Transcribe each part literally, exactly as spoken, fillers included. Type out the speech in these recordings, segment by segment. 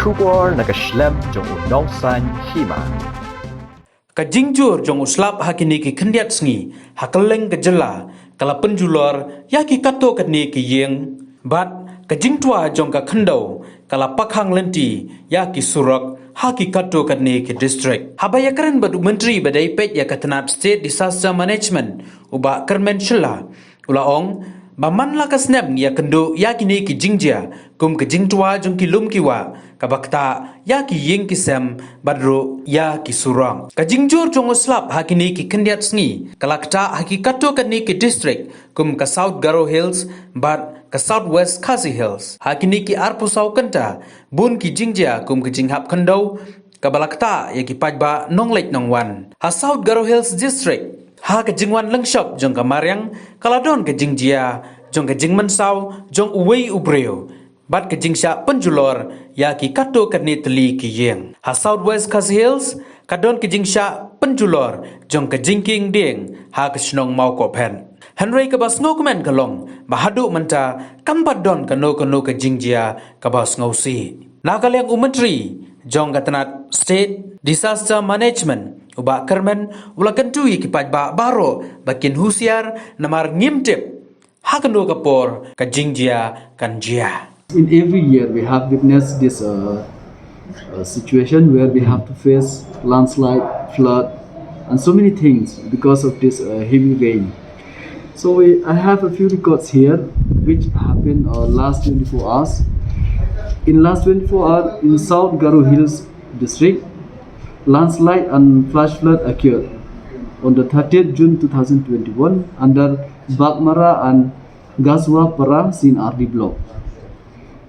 Khubor na ka shlem jong u nongsan hima. Ka jingjur jong u slap ha kine ki khyndiat sngi ha kylleng ka jylla ka la pynjulor ïa ki katto katne ki ïing, bad ka jingtwa jong ka khyndew ka la pakhang lynti ïa ki surok ha ki katto katne ki district. Haba ïakren bad u Myntri ba dei peit ïa ka tnat State Disaster Management, u Bah Kyrmen Shylla, u la ong ba man la ka snem ngi ïakynduh ïa kine ki jingjia kum ka jingtwa jong ki lum ki wah, kaba ktah ïa ki ïing ki sem bad ruh ïa ki surok. Ka jingjur jong u slap ha kine ki khyndiat sngi ka la ktah ha ki katto katne ki district kum ka South Garo Hills bad ka South West Khasi Hills. Ha kine ki arphew saw kynta bun ki jingjia kum ka jinghap khyndew kaba la ktah ïa ki paidbah nongleit nongwan. Ha South Garo Hills District, ha ka jingwan lyngshop jong ka mariang ka la don ka jingjia jong ka jingmynsaw jong uwei u briew bad ka jingshah pynjulor ïa ki katto katne tylli ki ïing. Ha South West Khasi Hills ka don ka jingshah pynjulor jong ka jingkieng dieng ha ka shnong Mawkohphet. Hynrei kaba sngewkmen ka long ba haduh mynta kam pat don kano kano ka jingjia kaba sngewsih. Na ka liang u Myntri jong ka tnat State Disaster Management, u Bah Kyrmen, u la kyntu ïa ki paidbah baroh ba kin husiar namar ngim tip ha kano ka por ka jingjia kan jia. In every year, we have witnessed this uh, uh, situation where we have to face landslide, flood, and so many things because of this uh, heavy rain. So we, I have a few records here which happened uh, last twenty-four hours. In last twenty-four hours in South Garo Hills district, landslide and flash flood occurred on the thirtieth June two thousand twenty-one under Baghmara and Gasuapara C and R D block.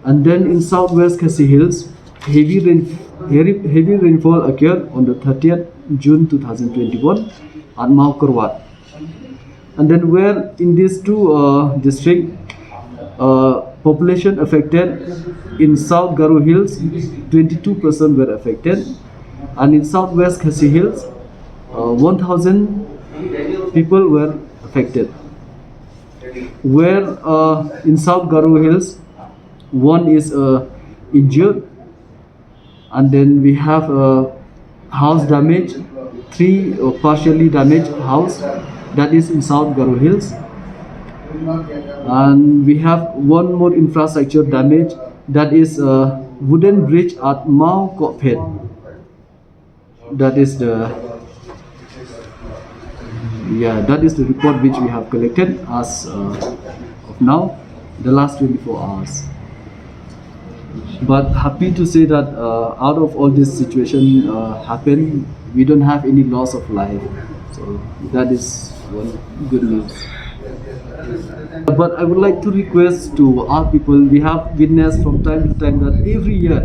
And then in southwest Khasi Hills, heavy, rain, heavy, heavy rainfall occurred on the thirtieth June two thousand twenty-one at Mawkyrwat. And then where in these two uh, district, uh, population affected in South Garo Hills, twenty-two percent were affected, and in Southwest Khasi Hills, uh, one thousand people were affected. Where uh, in South Garo Hills, one is uh, injured, and then we have a house damage, three uh, partially damaged house that is in South Garo Hills, and we have one more infrastructure damage, that is a wooden bridge at Mawkohphet. That is the yeah, that is the report which we have collected as uh, of now, the last twenty-four hours. But happy to say that uh, out of all this situation uh, happen, we don't have any loss of life. So that is one good news. But I would like to request to our people, we have witnessed from time to time that every year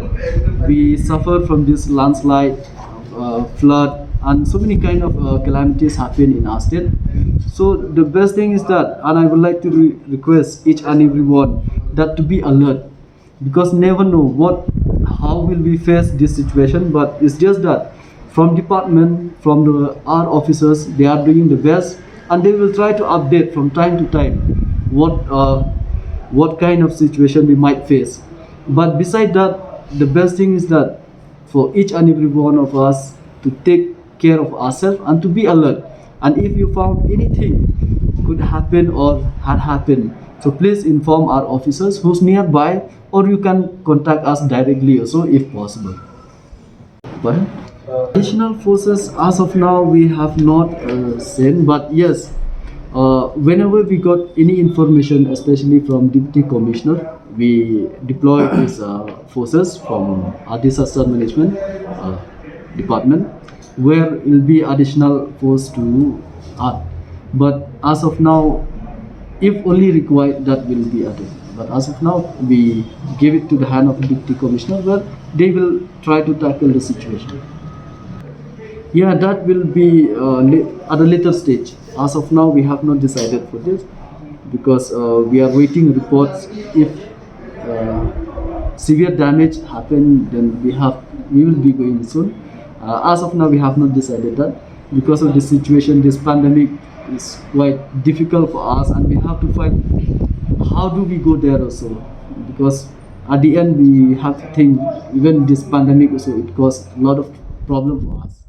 we suffer from this landslide, uh, flood, and so many kind of uh, calamities happen in our state. So the best thing is that, and I would like to re- request each and every one that to be alert, because never know what, how will we face this situation. But it's just that from department, from the our officers, they are doing the best, and they will try to update from time to time what uh, what kind of situation we might face. But beside that, the best thing is that for each and every one of us to take care of ourselves and to be alert. And if you found anything could happen or had happened, so please inform our officers who's nearby, or you can contact us directly also if possible. But additional forces, as of now, we have not uh, seen, but yes, uh, whenever we got any information, especially from Deputy Commissioner, we deploy these uh, forces from our disaster management uh, department, where will be additional force to add. But as of now, if only required, that will be added. But as of now, we give it to the hand of the Deputy Commissioner, where they will try to tackle the situation. Yeah, that will be uh, at a later stage. As of now, we have not decided for this because uh, we are waiting reports. If uh, severe damage happen, then we have we will be going soon. Uh, as of now, we have not decided that because of the situation, this pandemic is quite difficult for us, and we have to find how do we go there also, because At the end, we have to think, even this pandemic also, it caused a lot of problem for us.